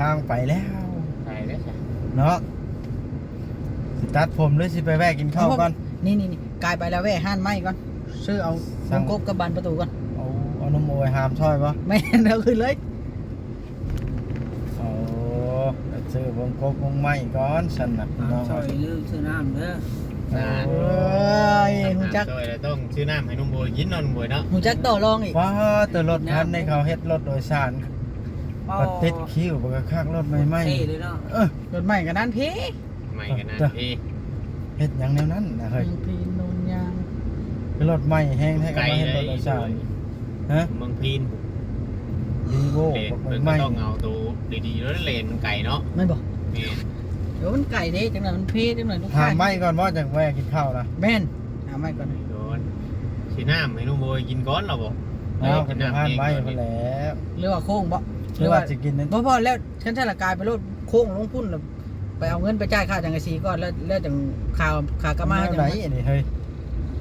ທາງໄປແລ້ວ ໄປແລ້ວຊະ ເນາະ ຊິຕັດຜົມ ຫຼື ຊິໄປແວະກິນເຂົ້າກ່ອນ? ນີ້ໆໆ ກາຍໄປແລ້ວແວະຮ້ານໄມ້ກ່ອນ ຊື້ເອົາວົງກົບກັບບານປະຕູກ່ອນ. ເອົາ ເອົານົມໂອຍຫາມຊ່ອຍບໍ່? ແມ່ນ ເອົາຂຶ້ນເລີຍ. ໂອ້ ໄປຊື້ວົງກົບວົງໄມ້ກ່ອນຊັ້ນນະ ພີ່ນ້ອງ ຊ່ອຍເດີ ຊື້ນ້ຳເດີ. ໂອ້ຍ ຮູ້ຈັກ ຊ່ອຍແລ້ວ ຕ້ອງຊື້ນ້ຳໃຫ້ນົມໂອຍກິນເນາະ ນົມໂອຍເນາະ. ຮູ້ຈັກຕໍ່ລອງອີກ ວ້າ ແຕ່ລົດຄັນນີ້ເຂົາເຮັດລົດໂດຍສານ ເວົ້າ ກໍຕິດຄິວ ບັກຄັກ ລົດໃໝ່ໆ ເທ່ເລີຍເນາະ. ເອີ ລົດໃໝ່ກໍນານພີ ໃໝ່ກໍນານພີ ເຮັດຫຍັງແນວນັ້ນນະເຮີ້ຍ ເມືອງພີນ ໂນນຍາງ ຄືລົດໃໝ່ແຮງແທ້ ກໍມາເຮັດລົດໂດຍສານ. ຮະ ເມືອງພີນ ລີໂວ ເພິ່ນກໍຕ້ອງເອົາໂຕດີໆ ແລ້ວແລ່ນມັນໄກເນາະ. ແມ່ນບໍ່? ແມ່ນ. ໂອ້ ມັນໄກເດ້ ຈັ່ງນັ້ນມັນເພ ຈັ່ງນັ້ນລູກຄ້າ ຫາໄມ້ກ່ອນບໍ່ ຈັ່ງແວ່ກິນເຂົ້ານະ? ແມ່ນ ຫາໄມ້ກ່ອນ ກ່ອນ ຊິນ້ຳໃຫ້ນ້ອງໂບຍກິນກ່ອນລະບໍ່? ເອົາ ເອົາ ກໍຈະຜ່ານໄວ້ພຸ້ນແຫຼະ ຫຼືວ່າໂຄ້ງບໍ່? ຫຼືວ່າຊິກິນ ບໍ່ພໍແລ້ວ ຄັນຊັ້ນລະກາຍໄປໂລດ ໂຄ້ງລົງພຸ້ນລະ ໄປເອົາເງິນໄປຈ່າຍຄ່າສັງກະສີກ່ອນ ແລ້ວ ແລ້ວຈັ່ງ ຄ່າ ຄ່າກັບມາ ແນວໃດອັນນີ້ເຮີ້ຍ?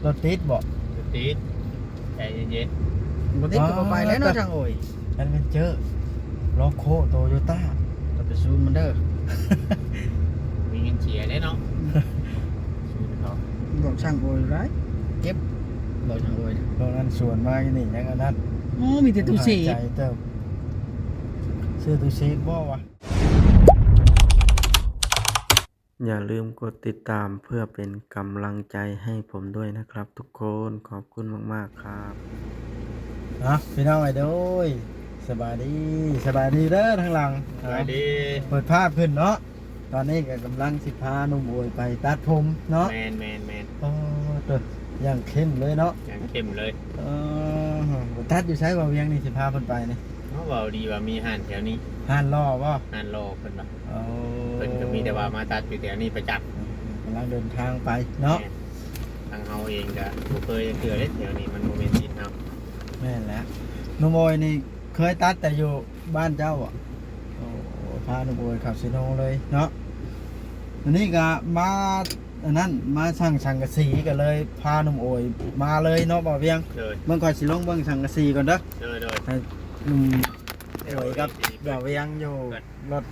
ລົດຕິດບໍ່? ລົດຕິດ ໃຈເຢັນໆ ບໍ່ຕິດກໍບໍ່ໄປແລ້ວເນາະ ຊ່າງໂອຍ. ແອັດເວັນເຈີ ລັອກໂຄ ໂຕໂຍຕ້າ ກໍໄປຊູນມັນເດີ ມີເງິນເສຍເດ້ເນາະ ສູນເຂົາ ບອກຊ່າງໂອຍໄດ້ ເກັບ ບອກຊ່າງໂອຍ ຕອນນັ້ນສວນມາຢູ່ນີ້ຍັງອັນນັ້ນ ໂອ້ ມີແຕ່ຕູ້ເຊຟ ໃຈເຕີບ ຊື້ຕູ້ເຊຟບໍ່ວະ? อย่าลืมกดติดตามเพื่อเป็นกำลังใจให้ผมด้วยนะครับทุกคน ขอบคุณมากๆ ครับ. อ่ะ พี่น้องเอ้ย โดย สบายดี สบายดีเด้อทางหลัง สบายดี เปิดภาพขึ้นเนาะ ตอนนี้ก็กำลังสิพาหนุ่มโอยไปตัดผมเนาะ แม่นๆๆ โอ้ โต อย่างเข้มเลยเนาะ อย่างเข้มเลย เออ ไปตัดอยู่ไสบ่าวเวียงนี่ สิพาเพิ่นไปนี่ เขาเว้าดีว่ามีร้านแถวนี้ ร้านหล่อบ่ ร้านหล่อเพิ่นว่า โอ้ เพิ่นก็มีแต่ว่ามาตัดอยู่แถวนี้ประจำ กำลังเดินทางไปเนาะ แม่น ทางเฮาเองก็บ่เคยเทื่อเด้ แถวนี้มันบ่แม่นถิ่นเฮา แม่นแหละ หนุ่มโอยนี่เคยตัดแต่อยู่บ้านเจ้าบ่ โอ้ พาหนุ่มโอยเข้าเซโนเลยเนาะ อันนี้ก็มา อันนั้น มาสั่งสังกะสีก็เลยพาหนุ่มโอยมาเลยเนาะ บ่าวเวียง โดย เบิ่ง ข้อยสิลงเบิ่งสังกะสีก่อนเด้อ โดยๆ ให้หนุ่มโอยกับบ่าวเวียงอยู่ รถ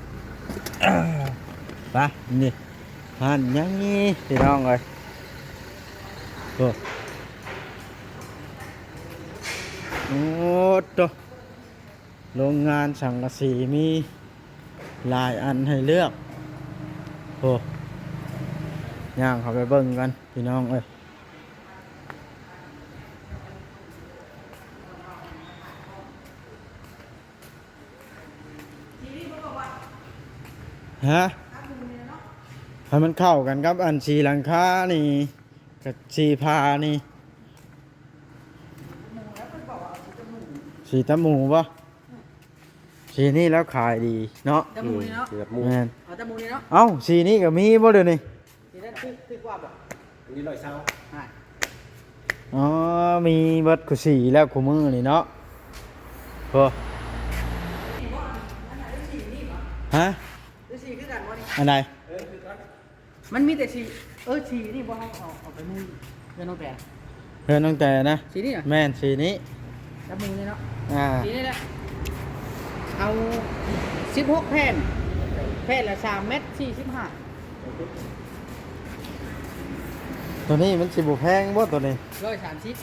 ไป นี่ ร้านใหญ่ พี่น้องเอ้ย โอ้ โอ้โต โรงงานสังกะสีมีหลายอันให้เลือก โอ้ ย่างเข้าไปเบิ่งกัน พี่น้องเอ้ย ฮะ ให้มันเข้ากันกับอันสีหลังคานี่ กับสีผ้านี่ สีตะหมูบ่ สีนี้แล้วขายดีเนาะ ตะหมูนี่เนาะ อืม สีตะหมู แม่น เอาตะหมูนี่เนาะ เอ้า สีนี้ก็มีบ่เดี๋ยวนี้ สีนั้นถืก ถืกกว่าบ่ อันนี้ร้อยซาว อ๋อ มีเบิดคู่สีแล้วคู่มื้อนี่เนาะ โอ้ ฮะ หรือสีคือกันบ่นี่ อันใด เออ คือกัน มันมีแต่สี เออ สีนี่บ่ เอา เอา เอาไปมุงเฮือนน้องแต่ เฮือนน้องแต่นะ สีนี่เหรอ แม่น สีนี้ กับมุงนี่เนาะ อ่า สีนี่แหละ เอาสิบหกแผ่น แผ่นละสามเมตรสี่สิบห้า ตัวนี้มันสิบ่แพงบ่ตัวนี้ ร้อยสามสิบ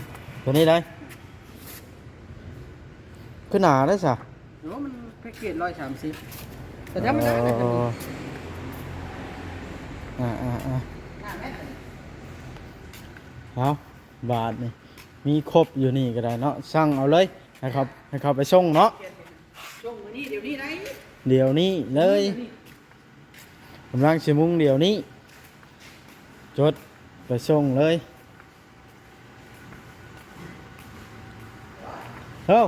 ตัวนี้ได้ คือหนาได้ซะ โอ้ มันแพ็กเกจร้อยสามสิบ แต่ธรรมดาเลย เออ อ่าๆๆ หนาแม่น เอา บาทนี่ มีครบอยู่นี่ก็ได้เนาะ สั่งเอาเลย ให้เขา ให้เขาไปส่งเนาะ ส่งมื้อนี้ เดี๋ยวนี้ได้ เดี๋ยวนี้เลย เดี๋ยวนี้ กำลังสิมุงเดี๋ยวนี้ จดไปส่งเลย เฮ้า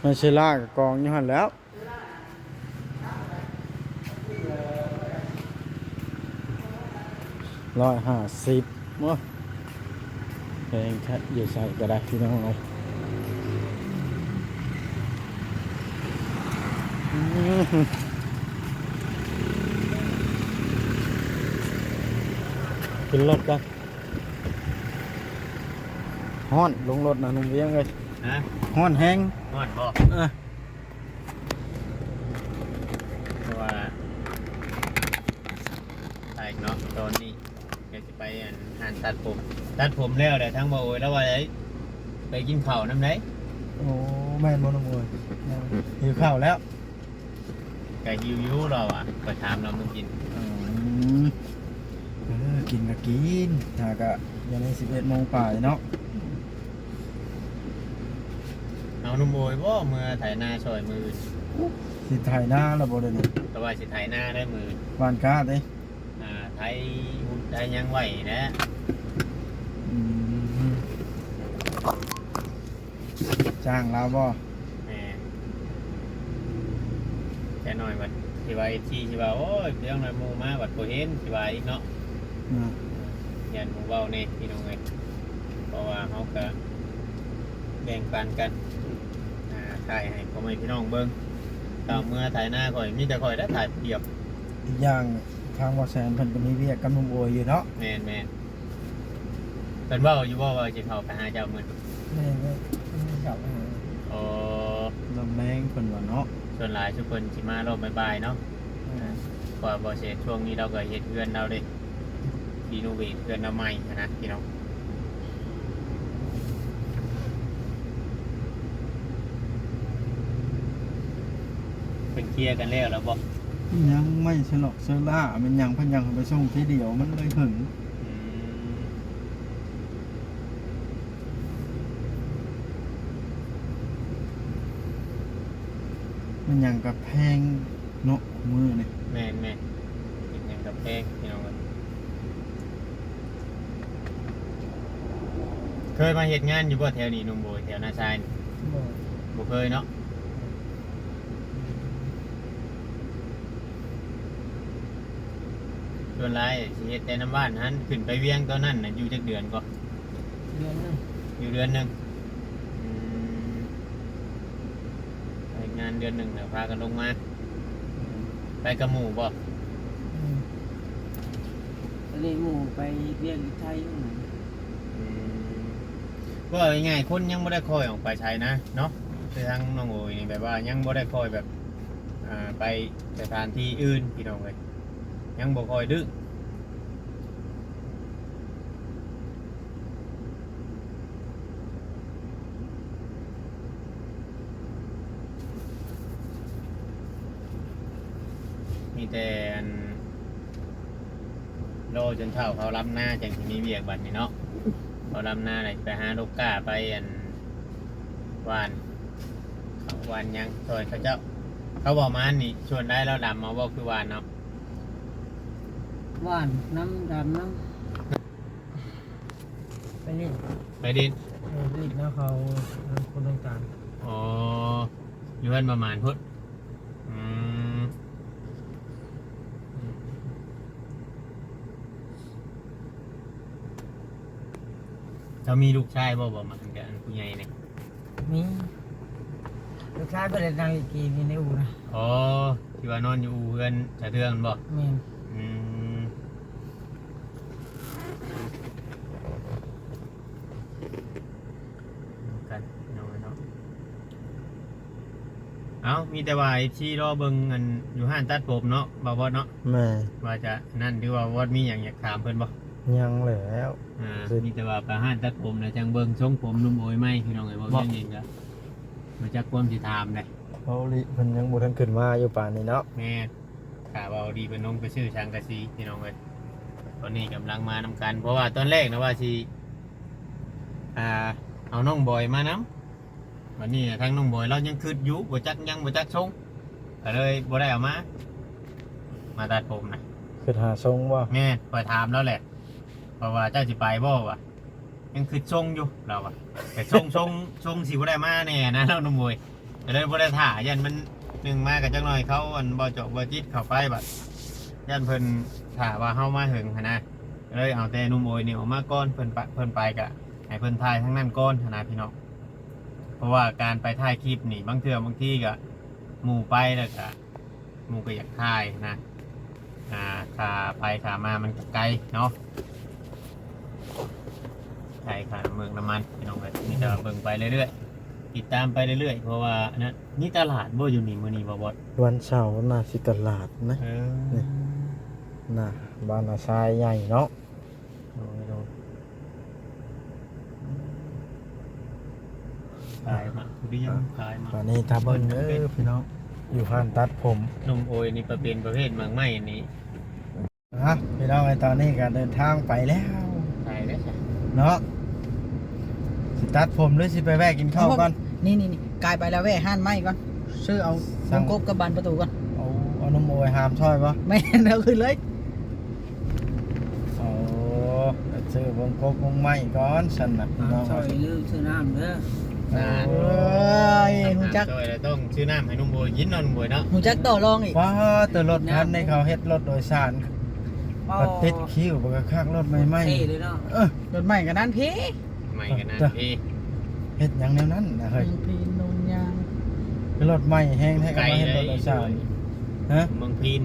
มันสิลากกองอยู่หั่นแหล้ว ร้อยห้าสิบ โอ้ย แพงแท้ อยู่ไสก็ได้พี่น้องเอ้ย อื้อหือ ขึ้นรถก่อน ฮ้อน ลงรถนะหนุ่มเวียงเอ้ย ຮະ? ຮ້ອນແຮງ. ຮ້ອນບໍ່? ເອີ ເພາະວ່າ ໄປເນາະ ຕອນນີ້ກໍຊິໄປ ອັນ ຮ້ານຕັດຜົມ ຕັດຜົມແລ້ວແຫຼະ ທາງບ່າວໂອຍລາວວ່າໄດ້ໄປກິນເຂົ້ານຳໃດ. ໂອ້ ແມ່ນບໍ່ນ້ອງໂອຍ? ຫິວເຂົ້າແລ້ວ. ກະຫິວຢູ່ລາວວ່າ ຂ້ອຍຖາມລາວມື້ກິນ. ອືມ ເອີ ກິນກະກິນ ຫາກະ ດຽວນີ້ສິບເອັດໂມງປາຍເນາະ. ເອົາໜຸ່ມໂອຍບໍ່ ເມືອໄຖນາຊ່ອຍມື້ອື່ນ? ຊິໄຖນາແລ້ວບໍ່ດຽວນີ້? ກໍວ່າຊິໄຖນາໄດ້ມື້ອື່ນ ຫວ່ານກ້າຕິ. ອ່າ ໄຖຮຸດໄຖຫຍັງໄວ້ແຫຼະ. ອືມ ຈ້າງລາວບໍ່? ແມ່ນ. ແຕ່ໜ້ອຍບັດຊິວ່າ ເອັຟຊີ ຊິວ່າ ໂອ້ຍ ເລື່ອງໜ້ອຍໝູ່ມາບັດບໍ່ເຫັນ ຊິວ່າອີກເນາະ. ອືມ ຢ້ານໝູ່ເວົ້າແດ່ພີ່ນ້ອງເອີຍ ເພາະວ່າເຮົາກະແບ່ງປັນກັນ ອ່າ ຖ່າຍໃຫ້ພໍ່ແມ່ພີ່ນ້ອງເບິ່ງ. ຕອນເມືອໄຖນາຂ້ອຍ ມີແຕ່ຂ້ອຍໄດ້ຖ່າຍຜູ້ດຽວ. ອີກຢ່າງທາງບໍ່ແສນເພິ່ນກໍມີວຽກກັບໜຸ່ມໂອຍຢູ່ເນາະ. ແມ່ນໆ. ເພິ່ນເວົ້າຢູ່ບໍ່ວ່າຊິເຂົ້າໄປຫາເຈົ້າມື້ນີ້? ແມ່ນໆ ເພິ່ນເຂົ້າໄປຫາ. ອໍ ລຳແລງເພິ່ນວ່າເນາະ. ສ່ວນຫຼາຍຊຸມເພິ່ນຊິມາລອບບ່າຍໆເນາະ. ແມ່ນ. ເພາະວ່າບໍ່ເສດຊ່ວງນີ້ລາວກໍເຮັດເຮືອນລາວເດ້ ຣີໂນເວດເຮືອນລາວໃໝ່ຫັ້ນນະພີ່ນ້ອງ. ເພິ່ນເຄຍກັນແລ້ວແລ້ວບໍ່? ຍັງ ໄມ້ສະຫຼອກເຊີລ່າແມ່ນຫຍັງ ເພິ່ນຍັງໄປສົ່ງທີດຽວ ມັນເລີຍຫຶງ. ອືມ ແມ່ນຫຍັງກໍແພງເນາະ ມື້ນີ້. ແມ່ນໆ ເປັນຫຍັງກໍແພງພີ່ນ້ອງເອີຍ. ເຄີຍມາເຮັດງານຢູ່ບໍ່ແຖວນີ້ໜຸ່ມໂອຍ ແຖວນາຊາຍນີ້? ບໍ່ ບໍ່ເຄີຍເນາະ. ສ່ວນຫຼາຍຊິເຮັດແຕ່ນຳບ້ານຫັ້ນ. ຂຶ້ນໄປວຽງຕອນນັ້ນນະ ຢູ່ຈັກເດືອນກໍ? ເດືອນໜຶ່ງ. ຢູ່ເດືອນໜຶ່ງ. ອືມ ເຮັດງານເດືອນໜຶ່ງແລ້ວພາກັນລົງມາ. ໄປກັບໝູ່ບໍ່? ອືມ ອັນນີ້ໝູ່ໄປເຮັດວຽກຢູ່ໄທ. ອືມ ເວົ້າງ່າຍໆ ຄົນຍັງບໍ່ໄດ້ຄ່ອຍອອກໄປໃສນະເນາະ. ຄືທາງນ້ອງໂອຍນີ້ແບບວ່າຍັງບໍ່ໄດ້ຄ່ອຍແບບ ອ່າ ໄປສະຖານທີ່ອື່ນພີ່ນ້ອງເອີຍ ຍັງບໍ່ຄ່ອຍດື້. ມີແຕ່ອັນ ລໍຈົນເຖົ້າເຂົາລຳນາ ຈັ່ງຊິມີວຽກບັດນີ້ເນາະ. ເຂົາລຳນາແລ້ວໄປຫາລູກຄ້າ ໄປອັນ ຫວ່ານເຂົ້າຫວ່ານຫຍັງຊ່ອຍເຂົາເຈົ້າ. ເຂົາເວົ້າມານີ້ ສ່ວນຫຼາຍລາວດຳເອົາບໍ່ ຄືຫວ່ານເອົາ? ຫວ່ານນຳ ດຳນຳ. ໄປຫຼິ້ນ ໄປຫຼິ້ນ. ເອີ ຫຼິ້ນນຳເຂົາ ນຳຄົນຕ່າງໆ. ອໍ ຢູ່ເຮືອນປະມານພຸ້ນ. ອືມ ເຈົ້າມີລູກຊາຍບໍ່? ບໍ່ ມາກັບອັນຜູ້ໃຫຍ່ນີ້. ມີ ລູກຊາຍເພິ່ນເຮັດນາງລິເກຢູ່ໃນອູ່ນະ. ອໍ ທີ່ວ່ານອນຢູ່ອູ່ເຮືອນສະເທືອງແມ່ນບໍ່? ແມ່ນ. ອືມ ກັນເນາະ ເນາະ. ເອົ້າ ມີແຕ່ວ່າ ເອັຟຊີ ລໍເບິ່ງອັນຢູ່ຮ້ານຕັດຜົມເນາະ ບ່າວບອດເນາະ. ແມ່ນ. ວ່າຈະນັ້ນ ຫຼືວ່າບອດມີຫຍັງຢາກຖາມເພິ່ນບໍ່? ຍັງແຫຼ້ວ. ອ່າ ມີແຕ່ວ່າໄປຮ້ານຕັດຜົມແລ້ວຈັ່ງເບິ່ງຊົງຜົມໜຸ່ມໂອຍໃໝ່ ພີ່ນ້ອງເອີຍ. ເວົ້າຢ່າງນີ້ກໍບໍ່ຈັກຄວາມຊິຖາມເດ້. ເວົ້າອີ່ຫຼີ ເພິ່ນຍັງບໍ່ທັນຂຶ້ນມາຢູ່ປານນີ້ເນາະ. ແມ່ນ. ຖ້າເວົ້າດີເພິ່ນລົງໄປຊື້ສັງກະສີ ພີ່ນ້ອງເອີຍ. ຕອນນີ້ກຳລັງມານຳກັນ ເພາະວ່າຕອນແລກນະວ່າຊິ ອ່າ ເອົານ້ອງບອຍມານຳ. ບັດນີ້ທາງນ້ອງບອຍລາວຍັງຄຶດຢູ່ ບໍ່ຈັກຫຍັງ ບໍ່ຈັກຊົງ ກໍເລີຍບໍ່ໄດ້ເອົາມາ ມາຕັດຜົມນະ. ຄຶດຫາຊົງບໍ່? ແມ່ນ ຂ້ອຍຖາມລາວແຫຼະ ເພາະວ່າເຈົ້າຊິໄປບໍ່ ວ່າ ຍັງຄຶດຊົງຢູ່ ລາວວ່າ. ແຕ່ຊົງ ຊົງ ຊົງຊິບໍ່ໄດ້ມາແນ່ນະ ນ້ອງໜຸ່ມໂອຍ. ກໍເລີຍບໍ່ໄດ້ຖ້າ ຢ້ານມັນ ໜຶ່ງມາກໍຈັກໜ້ອຍເຂົາ ອັນ ບໍ່ເຈາະບໍ່ຈິດເຂົ້າໄປ ບັດຢ້ານເພິ່ນຖ້າວ່າເຮົາມາເຫິງຫັ້ນນະ. ກໍເລີຍເອົາແຕ່ໜຸ່ມໂອຍນີ້ອອກມາກ່ອນ ເພິ່ນປະ ເພິ່ນໄປກໍໃຫ້ເພິ່ນຖ່າຍທາງນັ້ນກ່ອນຫັ້ນນະ ພີ່ນ້ອງ. ເພາະວ່າການໄປຖ່າຍຄລິບນີ້ ບາງເທື່ອບາງທີກໍໝູ່ໄປແລ້ວກໍ ໝູ່ກໍຢາກຖ່າຍນະ. ອ່າ ຄ່າໄປຄ່າມາມັນກໍໄກເນາະ ໄກຄ່ານ້ຳເມືອກນ້ຳມັນ ພີ່ນ້ອງເອີຍ. ມີແຕ່ວ່າເບິ່ງໄປເລື້ອຍ ຕິດຕາມໄປເລື້ອຍໆ ເພາະວ່າອັນນັ້ນ ມີຕະຫຼາດບໍ່ຢູ່ນີ້ ມື້ນີ້ບໍ່ບອດ? ວັນເສົາໜ້າຊິຕະຫຼາດນະ. ເອີ ນີ້ ໜ້າບ້ານນາຊາຍໃຫຍ່ເນາະ. ໂດຍ ໂດຍ ຂາຍໝາກທຸລຽນ ອ່າ ຂາຍໝາກ ອັນນີ້ຖ້າເບິ່ງເດີພີ່ນ້ອງ ຢູ່ຮ້ານຕັດຜົມ ໜຸ່ມໂອຍນີ້ປະເປັນປະເພດໝາກໄມ້ນີ້. ອ່ະ ພີ່ນ້ອງເອີຍ ຕອນນີ້ກໍເດີນທາງໄປແລ້ວ ໄປແລ້ວເນາະ. ຊິຕັດຜົມ ຫຼື ຊິໄປແວະກິນເຂົ້າກ່ອນ? ນີ້ໆໆ ກາຍໄປແລ້ວແວະຮ້ານໄມ້ກ່ອນ ຊື້ເອົາວົງກົບກັບບານປະຕູກ່ອນ. ເອົາ ເອົາໜຸ່ມໂອຍຫາມຊ່ອຍບໍ່? ແມ່ນ ເອົາຂຶ້ນເລີຍ. ໂອ້ ໄປຊື້ວົງກົບວົງໄມ້ກ່ອນຊັ້ນນະ ພີ່ນ້ອງ ຫາມຊ່ອຍ ຢ່າລືມຊື້ນ້ຳເດີ. ໂອ້ຍ ຮູ້ຈັກ ຫາມຊ່ອຍແລ້ວຕ້ອງຊື້ນ້ຳໃຫ້ໜຸ່ມໂອຍກິນເນາະ ໜຸ່ມໂອຍເນາະ. ຮູ້ຈັກຕໍ່ລອງອີກ ວ້າ ແຕ່ລົດຄັນນີ້ເຂົາເຮັດລົດໂດຍສານ ປະຕິດຄິ້ວປະກະຄັກ ລົດໃໝ່ໆ ເທ່ເລີຍເນາະ. ເອີ ລົດໃໝ່ກະນານພີ ໃໝ່ກະນານພີ ເຮັດຫຍັງແນວນັ້ນນະເຮີ້ຍ ນານພີ ໂນນຍາງ ຄືລົດໃໝ່ແຮງແທ້ ກະມາເຮັດລົດໂດຍສານ. ຮະ ເມືອງພີນ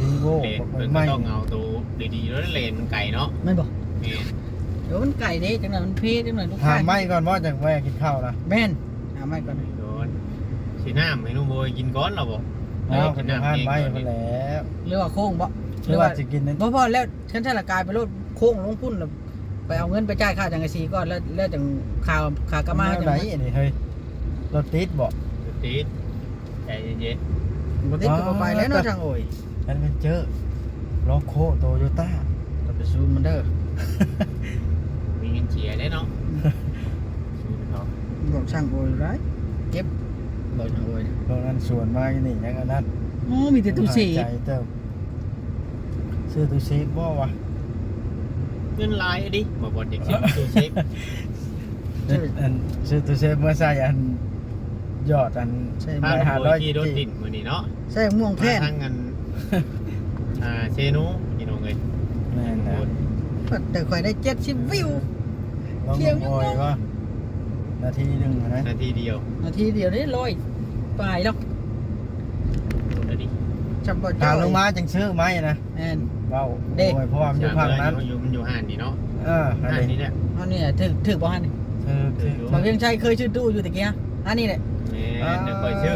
ລີໂວ ເພິ່ນກະຕ້ອງເອົາໂຕດີໆ ແລ້ວແລ່ນມັນໄກເນາະ ແມ່ນບໍ່? ແມ່ນ ເອີ ມັນໄກເດ້ ຈັ່ງນັ້ນມັນເພ ຈັ່ງນັ້ນລູກຄ້າ ຫາໄມ້ກ່ອນບໍ່ ຈັ່ງແວ່ກິນເຂົ້ານະ. ແມ່ນ ຫາໄມ້ກ່ອນ ໂດນ ຊິນ້ຳໃຫ້ໜຸ່ມໂອຍກິນກ່ອນລະບໍ່? ເອົາ ເອົາ ກິນນ້ຳໃຫ້ເພິ່ນແລ້ວ ຫຼືວ່າໂຄ້ງບໍ່? ຫຼືວ່າຊິກິນ ບໍ່ພໍແລ້ວ ຄັນຊັ້ນລະກາຍໄປໂລດ ໂຄ້ງລົງພຸ້ນລະ ໄປເອົາເງິນໄປຈ່າຍຄ່າສັງກະສີກ່ອນ ແລ້ວ ແລ້ວຈັ່ງ ຄ່າ ຄ່າກັບມາ ຈັ່ງໃດອັນນີ້ເຮີ້ຍ? ລົດຕິດບໍ່? ລົດຕິດ ໃຈເຢັນໆ ບໍ່ຕິດກະບໍ່ໄປແລ້ວເນາະ ຊ່າງໂອຍ. ແອັດເວັນເຈີ ໂລໂກ້ ໂຕໂຍຕ້າ ຢ່າໄປຊູນມັນເດີ ມີເງິນເສຍເດ້ເນາະ ຊູນເຂົາ. ບອກຊ່າງໂອຍໄດ້ ເຈັບ ບອກຊ່າງໂອຍ. ພວກນັ້ນສວນມາຢູ່ນີ້ ຍັງອັນນັ້ນ ໂອ້ ມີແຕ່ຕູ້ເຊຟ ໃຈເຕີບ. ຊື້ຕູ້ເຊຟບໍ່ວະ? ເງິນຫຼາຍເດ ບໍ່ ບໍ່ຢາກຊື້ຕູ້ເຊຟ. ອັນ ຊື້ຕູ້ເຊຟເມື່ອໃສ່ອັນ ຢອດອັນ ໃສ່ ຫ້າຮ້ອຍ ຂີ່ລົດດິນມື້ນີ້ເນາະ ໃສ່ໝວກແຂນ ມາທາງອັນ ອ່າ ເຊໂນ ພີ່ນ້ອງເອີຍ. ແມ່ນແລ້ວ ແຕ່ຂ້ອຍໄດ້ເຈັດສິບວິວ ລອງ ທຽງ ໂອຍ ວ່າ ນາທີໜຶ່ງນະ ນາທີດຽວ ນາທີດຽວນີ້ ຮ້ອຍປາຍແລ້ວ. ໂອ້ ດີ ຈຳບໍ່ ຖ້າລົງມາຈັ່ງຊື້ໃໝ່ນະ. ແມ່ນ ເວົ້າ ເດ້ ໂອຍ ເພາະວ່າມັນຢູ່ຝັ່ງນັ້ນ ຢູ່ ມັນຢູ່ຮ້ານນີ້ເນາະ. ເອີ ຮ້ານນີ້ແຫຼະ ຮ້ານນີ້ຖືກ ຖືກບໍ່ຮ້ານນີ້? ຖືກ ຖືກ ບໍ່ ພຽງໄຊເຄີຍຊື້ຕູ້ຢູ່ຕະກີ້ ຮ້ານນີ້ແຫຼະ. ແມ່ນ ຂ້ອຍຊື້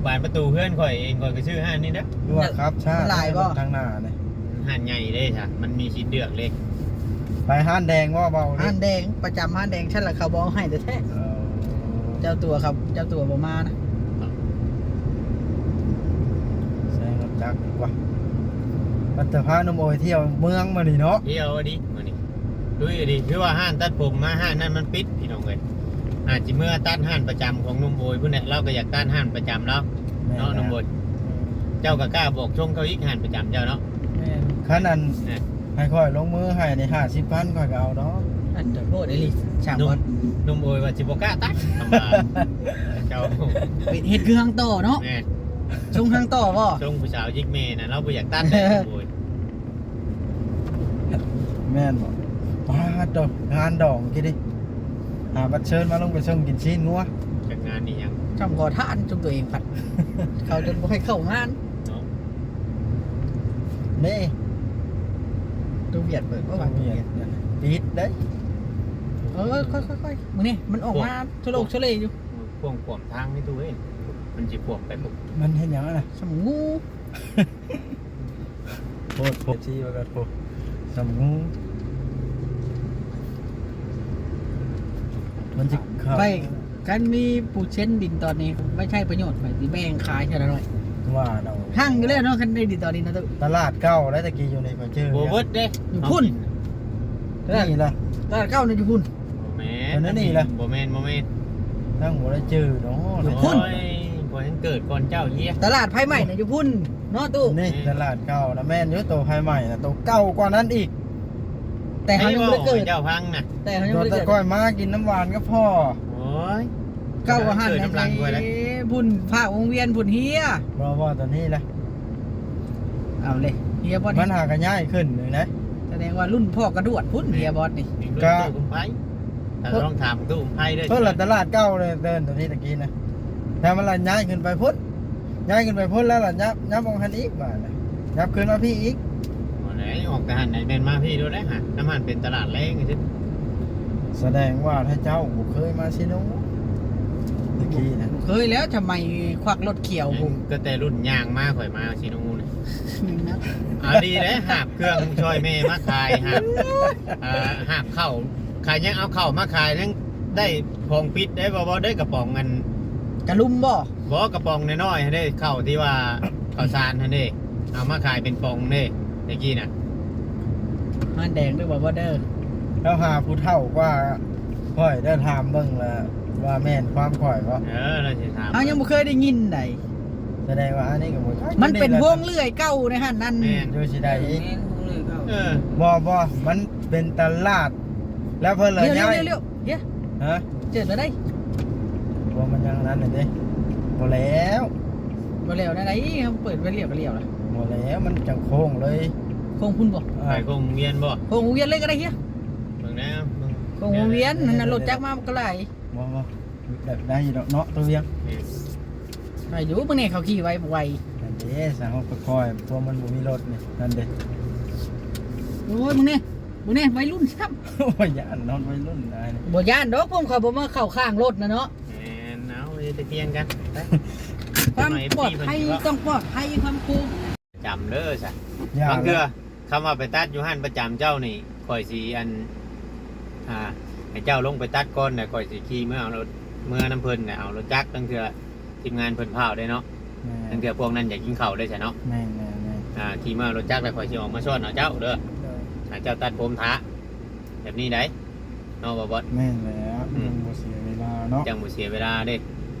ບານປະຕູເຮືອນຂ້ອຍເອງ ຂ້ອຍກະຊື້ຮ້ານນີ້ນະ. ຄືວ່າຂັບຊ້າ ມັນຫຼາຍບໍ່? ທາງໜ້ານີ້ ຮ້ານໃຫຍ່ເດ້ຊະ ມັນມີສິດເລືອກເລີຍ. ໄປຮ້ານແດງບໍ່ ເວົ້າເລີຍ ຮ້ານແດງ ປະຈຳຮ້ານແດງ ຊັ້ນລະເຂົາບໍ່ເອົາໃຫ້ແທ້ໆ. ເອີ ເຈົ້າຕົວເຂົາ ເຈົ້າຕົວບໍ່ມານະ. ໃຊ້ລົດຈັກດີກວ່າ ວ່າແຕ່ພາໜຸ່ມໂອຍທ່ຽວເມືອງມື້ນີ້ເນາະ. ທ່ຽວດີມື້ນີ້ ລຸຍດີ ຄືວ່າຮ້ານຕັດຜົມມາ ຮ້ານນັ້ນມັນປິດ ພີ່ນ້ອງເອີຍ. ອາດຊິເມືອຕັດຮ້ານປະຈຳຂອງໜຸ່ມໂອຍພຸ້ນແຫຼະ ລາວກະຢາກຕັດຮ້ານປະຈຳລາວເນາະ ໜຸ່ມໂອຍ. ເຈົ້າກະກ້າບອກຊົງເຂົາອີກ ຮ້ານປະຈຳເຈົ້າເນາະ. ແມ່ນ ຄັນອັນ ໃຫ້ຂ້ອຍລົງມືໃຫ້ນີ້ ຫ້າສິບພັນ ຂ້ອຍກະເອົາດອກ. ອັນໂພດອີ່ຫຼີ ຊ່າງ ໜຸ່ມ ບ່ອນ ໜຸ່ມໂອຍວ່າຊິບໍ່ກ້າຕັດ ທຳມາເຈົ້າ ເຮັດຄືຮັງຕໍ່ເນາະ. ແມ່ນ ຊົງຮັງຕໍ່ບໍ່? ຊົງຜູ້ສາວຢິກແມ່ນະ ລາວບໍ່ຢາກຕັດເດ້ ໜຸ່ມໂອຍ. ແມ່ນບໍ່? ປາດໂທ້ ງານດອງກີ້ນີ້ ຫາບັດເຊີນມາລົງໄປສົ່ງກິນຊີ້ນງົວ. ຈັກງານອີ່ຫຍັງ ຊ່ຳຂໍທານ ຈຸມໂຕເອງພັດ ເຂົາຈົນບໍ່ໃຫ້ເຂົ້າງານເນາະ. ນີ້ ຕູ້ຫວຽດເປີດບໍ່ວະ? ຕູ້ຫວຽດ ປິດເດ້. ເອີ ຄ່ອຍໆໆ ມື້ນີ້ມັນອອກມາໂຊໂລກໂຊເລຢູ່. ພວງຂວາງທາງໃຫ້ຕູ້ເອີຍ ມັນຊິຂວາງໄປບໍ່? ມັນເຮັດຫຍັງຫັ້ນນະ? ຊ່ຳງູ. ໂພດ ເອັຟຊີ ວ່າກັນ ໂພດ ຊ່ຳງູ. ມັນຊິເຂົ້າ ໄປ ຄັນມີຜູ້ເຊັນດິນຕອນນີ້ ໄວ້ໃຊ້ປະໂຫຍດ ຂ້ອຍຊິແບ່ງຂາຍເທື່ອລະໜ້ອຍ. ວ່າເນາະ ຮັ່ງຢູ່ແລ້ວເນາະ ຄັນໄດ້ດິນຕອນນີ້ເນາະ. ຕະຫຼາດເກົ່າໄດ໋ ຕະກີ້ຢູ່ໃນ ຂ້ອຍເຈີ ບໍ່ເບິດເດ້ ຢູ່ພຸ້ນ. ນີ້ລະ ຕະຫຼາດເກົ່ານີ້ຢູ່ພຸ້ນ. ບໍ່ແມ່ນ ອັນນັ້ນນີ້ລະ ບໍ່ແມ່ນ ບໍ່ແມ່ນ ຍັງບໍ່ໄດ້ຈື່ເນາະ. ຢູ່ພຸ້ນ ໂອ້ຍ ຂ້ອຍຍັງເກີດກ່ອນເຈົ້າອີກ. ຕະຫຼາດໄຟໃໝ່ນະຢູ່ພຸ້ນເນາະຕູ້. ນີ້ ແມ່ນ ຕະຫຼາດເກົ່ານະ ແມ່ນຢູ່ ໂຕໄຟໃໝ່ນະ ໂຕເກົ່າກວ່ານັ້ນອີກ. ແຕ່ເຮົາຍັງບໍ່ໄດ້ເກີດ ໃຫ້ເວົ້າໃຫ້ເຈົ້າຟັງນະ ແຕ່ເຮົາຍັງບໍ່ໄດ້ເກີດ. ແຕ່ຂ້ອຍມາກິນນ້ຳຫວານກັບພໍ່. ໂອ້ຍ ເກົ່າກວ່າຫັ້ນ ເກີດນຳຫຼັງຂ້ອຍເດ້ ພຸ້ນ ພາກວົງວຽນພຸ້ນເຮຍ. ບໍ່ ບໍ່ ຕອນນີ້ລະ ເອົາເລີຍ ເຮຍບໍ່ນີ້? ມັນຫາກະຍ້າຍຂຶ້ນນີ້ນະ. ສະແດງວ່າລຸ້ນພໍ່ກະດວດພຸ້ນ ເຮຍບອດນີ້. ກະ ຕູ້ໄຟ ລອງຖາມຕູ້ໄຟເດີ. ເພິ່ນລະຕະຫຼາດເກົ່າເດີ ເດີນຕົວນີ້ຕະກີ້ນະ ແຕ່ມັນລະຍ້າຍຂຶ້ນໄປພຸ້ນ ຍ້າຍຂຶ້ນໄປພຸ້ນແລ້ວລະຍັບ ຍັບອອກຫັ້ນອີກບາດນະ ຍັບຂຶ້ນມາພີ້ອີກ. ບໍ່ໄດ້ອອກແຕ່ຫັ້ນ ແມ່ນມາພີ້ໂລດແຫຼະ. ນຳຫັ້ນເປັນຕະຫຼາດແລງຊື່. ສະແດງວ່າຖ້າເຈົ້າບໍ່ເຄີຍມາເຊໂນ. ຂີ່ນະ ເຄີຍແລ້ວ ທຳໄມຄວັກລົດຂຽວພຸ້ນ ກໍແຕ່ລຸ້ນຍ່າງມາ ຂ້ອຍມາຊິນູນ ໜຶ່ງນະ ອາ ດີເດ້ ຫາບເຄື່ອງຊ່ອຍແມ່ມາຂາຍ ຫາບ ເອີ ຫາບເຂົ້າ ຂາຍ ຍັງເອົາເຂົ້າມາຂາຍ ຍັງໄດ້ຂອງປິດໄດ້ ບໍ່ ບໍ່ໄດ້ກະປ໋ອງອັນ ກະລຸມບໍ່? ບໍ່ ກະປ໋ອງນ້ອຍໆຫັ້ນເດ້ ເຂົ້າທີ່ວ່າ ເຂົ້າສານຫັ້ນເດ້ ເອົາມາຂາຍເປັນປ໋ອງເດ້ ແຕ່ກີ້ນະ ຮ້ານແດງເດີ ບໍ່ ບໍ່ເດີ ລາວຫາຜູ້ເຖົ້າກວ່າຂ້ອຍເດີ ຖາມເບິ່ງລະວ່າແມ່ນຄວາມຂ້ອຍບໍ່? ເອີ ລາວຊິຖາມ ເຮົາຍັງບໍ່ເຄີຍໄດ້ຍິນໃດ ສະແດງວ່າອັນນີ້ກໍບໍ່ຈັກ ມັນເປັນໂຮງເລື່ອຍເກົ່າໃນຫັ້ນນັ້ນ ແມ່ນ ຢູ່ຊິໄດ້ອີກ ແມ່ນໂຮງເລື່ອຍເກົ່າ ເອີ ບໍ່ ບໍ່ ມັນເປັນຕະຫຼາດ ແລ້ວເພິ່ນລະຍ້າຍ ລ້ຽວໆໆ ຮະ ເຈີແລ້ວໃດ ບໍ່ ມັນຍັງນັ້ນເດ້ ບໍ່ແລ້ວ ບໍ່ແລ້ວແນວໃດ ເຮົາເປີດໄຟລ້ຽວກໍລ້ຽວລະ ບໍ່ແລ້ວ ມັນຈັ່ງໂຄ້ງເລີຍ ໂຄ້ງພຸ້ນບໍ່? ອ່າ ໄປໂຄ້ງວົງວຽນບໍ່? ໂຄ້ງວົງວຽນເລີຍກໍໄດ້ເຮຍ ເບິ່ງແດ່ ເບິ່ງ ໂຄ້ງວົງວຽນນັ້ນນະ ລົດຈັກມາມັນກໍຫຼາຍ ບໍ່ ບໍ່ ແບບໄດ້ຢູ່ດອກເນາະ ຕົວວຽງ ແມ່ນ ໄດ້ຢູ່ ເບິ່ງແດ່ເຂົາຂີ່ໄວບໍ່ໄວ ນັ້ນເດ້ ສາວໄປຄ່ອຍ ພວກມັນບໍ່ມີລົດນີ້ ນັ້ນເດ້ ໂອ້ຍ ເບິ່ງແດ່ ເບິ່ງແດ່ ໄວລຸ້ນຊ້ຳ ໂອ້ຍ ຢ້ານເນາະ ໄວລຸ້ນຫຼາຍ ບໍ່ຢ້ານດອກ ພວກຂ້ອຍບໍ່ມາເຂົ້າຂ້າງລົດນະເນາະ ແມ່ນ ເອົາ ຢ່າໄປຖຽງກັນ ໄປ ຄວາມປອດໄພຕ້ອງປອດໄພ ຄວາມຄຸ້ມ ປະຈຳເດີຊະ ຢ່າ ບາງເທື່ອ ຄຳວ່າໄປຕັດຢູ່ຮ້ານປະຈຳເຈົ້ານີ້ ຂ້ອຍຊິອັນ ອ່າ ໃຫ້ເຈົ້າລົງໄປຕັດກ່ອນ ແລ້ວຂ້ອຍຊິຂີ່ເມືອເອົາລົດ ເມືອນຳເພິ່ນ ແລ້ວເອົາລົດຈັກ ລາງເທື່ອທີມງານເພິ່ນພ້າວເດ້ເນາະ ແມ່ນ ລາງເທື່ອພວກນັ້ນຢາກກິນເຂົ້າເດ້ຊະເນາະ ແມ່ນໆໆ ອ່າ ຂີ່ເມືອລົດຈັກ ແລ້ວຂ້ອຍຊິອອກມາຊ້ອນເອົາເຈົ້າເດີ ໂດຍ ໃຫ້ເຈົ້າຕັດຜົມຖ້າ ແບບນີ້ໃດ ເນາະ ບໍ່ບອດ ແມ່ນແລ້ວ ອືມ ຈັ່ງບໍ່ເສຍເວລາເນາະ ຈັ່ງບໍ່ເສຍເວລາເດ້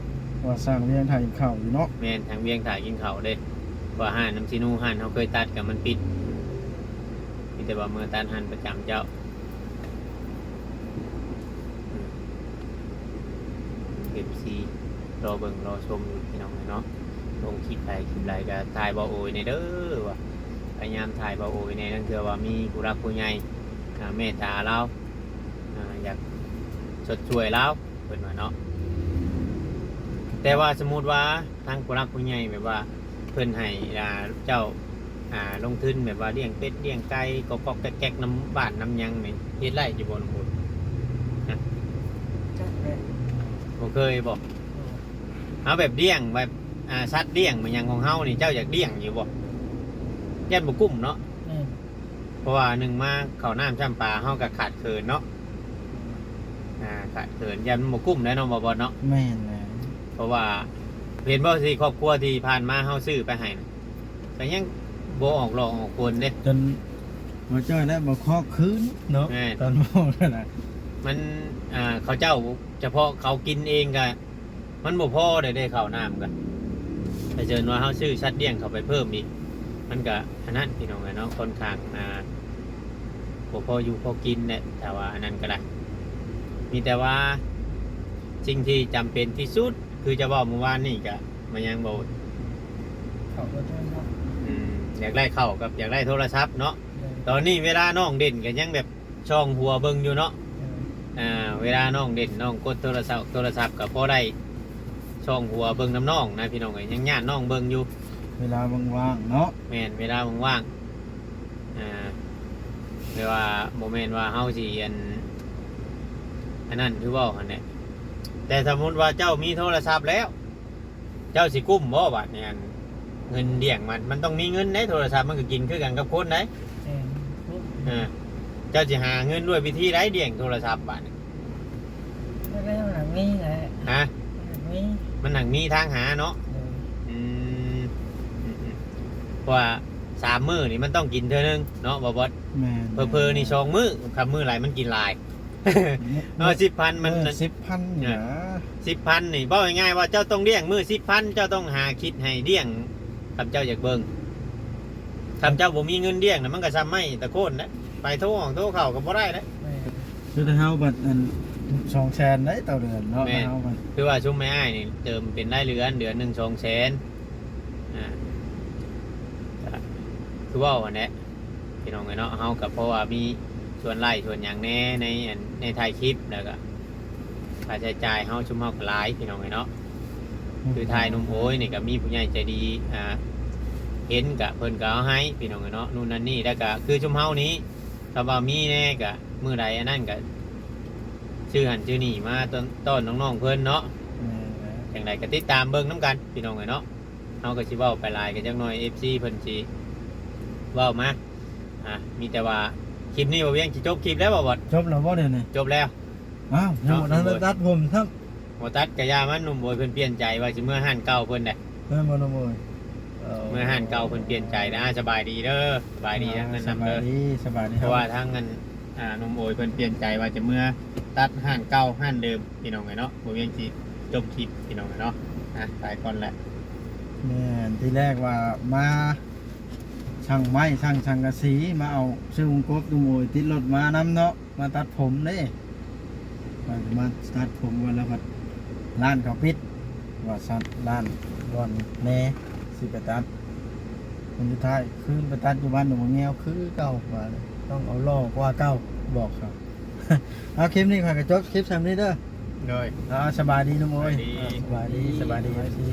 ວ່າຊ່າງວຽງຖ້າກິນເຂົ້າຢູ່ເນາະ ແມ່ນ ຊ່າງວຽງຖ້າກິນເຂົ້າເດ້ ວ່າຮ້ານນ້ຳຊີນູ ຮ້ານເຮົາເຄີຍຕັດກໍມັນປິດ ມີແຕ່ວ່າເມືອຕັດຮ້ານປະຈຳເຈົ້າ ອືມ ເອັຟຊີ ລໍເບິ່ງລໍຊົມຢູ່ພີ່ນ້ອງເອີຍເນາະ ລົງຄລິບໃດຄລິບໃດກໍຖ່າຍເບົາໂອຍແດ່ເດີ ວ່າພະຍາຍາມຖ່າຍເບົາໂອຍແດ່ ລາງເທື່ອວ່າມີຜູ້ຫຼັກຜູ້ໃຫຍ່ ອ່າ ເມດຕາລາວ ອ່າ ຢາກຊົດຊ່ວຍລາວ ເພິ່ນວ່າເນາະ ແຕ່ວ່າສົມມຸດວ່າທາງຜູ້ຫຼັກຜູ້ໃຫຍ່ແບບວ່າເພິ່ນໃຫ້ ອ່າ ເຈົ້າ ອ່າ ລົງທຶນແບບວ່າລ້ຽງເປັດລ້ຽງໄກ່ ກອກໆແກກໆນຳບ້ານນຳຫຍັງນີ້ ເຮັດໄດ້ຢູ່ບໍ່ນ້ອງບຸນ? ຮະ? ຈັກແຫຼະ ບໍ່ເຄີຍບໍ? ບໍ່ ເອົາແບບລ້ຽງແບບ ອ່າ ສັດລ້ຽງແມ່ນຫຍັງຂອງເຮົານີ້ ເຈົ້າຢາກລ້ຽງຢູ່ບໍ່? ຢ້ານບໍ່ກຸ້ມເນາະ? ແມ່ນ ເພາະວ່າໜຶ່ງມາເຂົ້ານ້ຳຊ້ຳປາເຮົາກໍຂາດເຂີນເນາະ ອ່າ ຂາດເຂີນ ຢ້ານມັນບໍ່ກຸ້ມແຫຼະເນາະ ບໍ່ບອດເນາະ ແມ່ນແຫຼະ ເພາະວ່າເຫັນບໍ່ ທີ່ຄອບຄົວທີ່ຜ່ານມາເຮົາຊື້ໄປໃຫ້ນະ ກໍຍັງບໍ່ອອກຫຼອກອອກຜົນເດ້ ຈົນບໍ່ຈ້ອຍແລ້ວບໍ່ຄອກຄືນເນາະ ແມ່ນ ຕອນບອກນະ ມັນ ອ່າ ເຂົາເຈົ້າ ສະເພາະເຂົາກິນເອງກໍ ມັນບໍ່ພໍໄດ້ ໄດ້ເຂົ້ານ້ຳກໍ ຖ້າເຊີນວ່າເຮົາຊື້ສັດລ້ຽງເຂົ້າໄປເພີ່ມອີກ ມັນກໍອັນນັ້ນພີ່ນ້ອງເອີຍເນາະ ຄ່ອນຂ້າງ ອ່າ ບໍ່ພໍຢູ່ພໍກິນແຫຼະ ຖ້າວ່າອັນນັ້ນກໍໄດ້ ມີແຕ່ວ່າສິ່ງທີ່ຈຳເປັນທີ່ສຸດ ຄືຈະເວົ້າມື້ວານນີ້ກໍ ມາຍັງບໍ່ ເຂົ້າກໍໂທລະສັບ ອືມ ຢາກໄດ້ເຂົ້າກັບຢາກໄດ້ໂທລະສັບເນາະ ໂດຍ ຕອນນີ້ເວລານ້ອງເດັ່ນກໍຍັງແບບ ສ່ອງຫົວເບິ່ງຢູ່ເນາະ ເອີ ອ່າ ເວລານ້ອງເດັ່ນ ນ້ອງກົດໂທລະສັບ ໂທລະສັບກໍພໍໄດ້ສ່ອງຫົວເບິ່ງນຳນ້ອງນະພີ່ນ້ອງເອີຍ ຍັງຢ້ານນ້ອງເບິ່ງຢູ່ ເວລາວ່າງໆເນາະ ແມ່ນ ເວລາວ່າງໆ ອ່າ ແຕ່ວ່າບໍ່ແມ່ນວ່າເຮົາຊິອັນ ອັນນັ້ນຄືເວົ້າຫັ້ນແຫຼະ ແຕ່ສົມມຸດວ່າເຈົ້າມີໂທລະສັບແລ້ວ ເຈົ້າຊິກຸ້ມບໍ່ບາດນີ້ ອັນເງິນລ້ຽງມັນ ມັນຕ້ອງມີເງິນເດ້ ໂທລະສັບມັນກໍກິນຄືກັນກັບຄົນເດ້ ແມ່ນ ເອີ ເຈົ້າຊິຫາເງິນດ້ວຍວິທີໃດລ້ຽງໂທລະສັບບາດນີ້ ກໍໄດ້ ມັນໜັກມີແຫຼະ ຮະ ມັນໜັກມີ ມັນໜັກມີທາງຫາເນາະ ໂດຍ ອືມ ອືມໆ ເພາະວ່າສາມມື້ນີ້ມັນຕ້ອງກິນເທື່ອໜຶ່ງເນາະ ບໍ່ບອດ ແມ່ນ ເຜີໆນີ້ສອງມື້ ຄັນມື້ຫຼາຍມັນກິນຫຼາຍ ເອີ ສິບພັນມັນ ເອີ ສິບພັນນີ້ນະ ເອີ ສິບພັນນີ້ ເວົ້າງ່າຍໆວ່າເຈົ້າຕ້ອງລ້ຽງມື້ສິບພັນ ເຈົ້າຕ້ອງຫາຄິດໃຫ້ລ້ຽງ ຄັນເຈົ້າຢາກເບິ່ງ ຄັນເຈົ້າບໍ່ມີເງິນລ້ຽງນະ ມັນກໍຊ່ຳໄມ້ຕະໂຄນນະ ໄປໂທອອກໂທເຂົ້າກໍບໍ່ໄດ້ເດ້ ແມ່ນ ຄືເຮົາບັດອັນ ສອງແສນໄດ໋ຕໍ່ເດືອນເນາະ ແມ່ນ ເຮົາບັດ ຄືວ່າຊຸມແມ່ອ້າຍນີ້ເຕີມເປັນລາຍເດືອນ ເດືອນໜຶ່ງສອງແສນ ອ່າ ກໍຄືເວົ້າຫັ້ນແຫຼະ ພີ່ນ້ອງເອີຍເນາະ ເຮົາກໍເພາະວ່າມີສ່ວນໄລ່ສ່ວນຫຍັງແດ່ໃນອັນ ໃນຖ່າຍຄລິບ ແລ້ວກໍຄ່າໃຊ້ຈ່າຍເຮົາ ຊຸມເຮົາກໍຫຼາຍ ພີ່ນ້ອງເອີຍເນາະ ອືມ ຄືຖ່າຍໜຸ່ມໂອຍນີ້ກໍມີຜູ້ໃຫຍ່ໃຈດີ ອ່າ ເຫັນກໍເພິ່ນກໍເອົາໃຫ້ ພີ່ນ້ອງເອີຍເນາະ ນູ້ນນັ້ນນີ້ ແລ້ວກໍຄືຊຸມເຮົານີ້ ຖ້າວ່າມີແດ່ກໍມື້ໃດອັນນັ້ນກໍຊື້ຫັ້ນຊື້ນີ້ມາຕ້ອນ ຕ້ອນນ້ອງໆເພິ່ນເນາະ ແມ່ນແລ້ວ ຈັ່ງໃດກໍຕິດຕາມເບິ່ງນຳກັນພີ່ນ້ອງເອີຍເນາະ. ເຮົາກໍຊິເວົ້າໄປຫຼາຍກໍຈັກໜ່ອຍ ເອັຟຊີ ເພິ່ນຊິເວົ້າມາ. ອ່າ ມີແຕ່ວ່າຄລິບນີ້ບໍ່ວຽງຊິຈົບຄລິບແລ້ວບໍ່ບອດ? ຈົບແລ້ວບໍ່ດຽວນີ້? ຈົບແລ້ວ. ອ້າວ ຍັງບໍ່ທັນໄດ້ຕັດຜົມຊ້ຳ. ບໍ່ຕັດກະຢ່າມັນ ໜຸ່ມໂອຍເພິ່ນປ່ຽນໃຈວ່າຊິເມືອຮ້ານເກົ່າເພິ່ນເດ້. ແມ່ນບໍ່ໜຸ່ມໂອຍ? ເອີ ເມືອຮ້ານເກົ່າເພິ່ນປ່ຽນໃຈນະ. ສະບາຍດີເດີ ສະບາຍດີທັງນັ້ນນຳເດີ. ສະບາຍດີ ສະບາຍດີ. ເພາະວ່າທາງອັນ ອ່າ ໜຸ່ມໂອຍເພິ່ນປ່ຽນໃຈວ່າຈະເມືອຕັດຮ້ານເກົ່າຮ້ານເດີມພີ່ນ້ອງເອີຍເນາະ. ບໍ່ວຽງຊິຈົບຄລິບພີ່ນ້ອງເອີຍເນາະ. ອ່ະ ໄປກ່ອນແຫຼະ. ແມ່ນ ທີແລກວ່າມາ ຊ່າງໄມ້ຊ່າງສັງກະສີ ມາເອົາເຊວວົງກົບ ໜຸ່ມໂອຍຕິດລົດມານຳເນາະ ມາຕັດຜົມເດ້. ວ່າຈະມາຕັດຜົມກ່ອນ ແລ້ວກໍຮ້ານເຂົາປິດ ວ່າຊັ້ນ ຮ້ານບ່ອນແນ່ຊິໄປຕັດ. ຜົນສຸດທ້າຍຄືນໄປຕັດຢູ່ບ້ານໜອງແງວຄືເກົ່າ ວ່າຕ້ອງເອົາຫຼໍ່ກວ່າເກົ່າ ບອກເຂົາ. ເອົາ ຄລິບນີ້ຂ້ອຍກໍຈົບຄລິບສ່ຳນີ້ເດີ. ໂດຍ. ເອົາ ສະບາຍດີໜຸ່ມໂອຍ. ສະບາຍດີ. ເອົາ ສະບາຍດີ ສະບາຍດີ ເອັຟຊີ.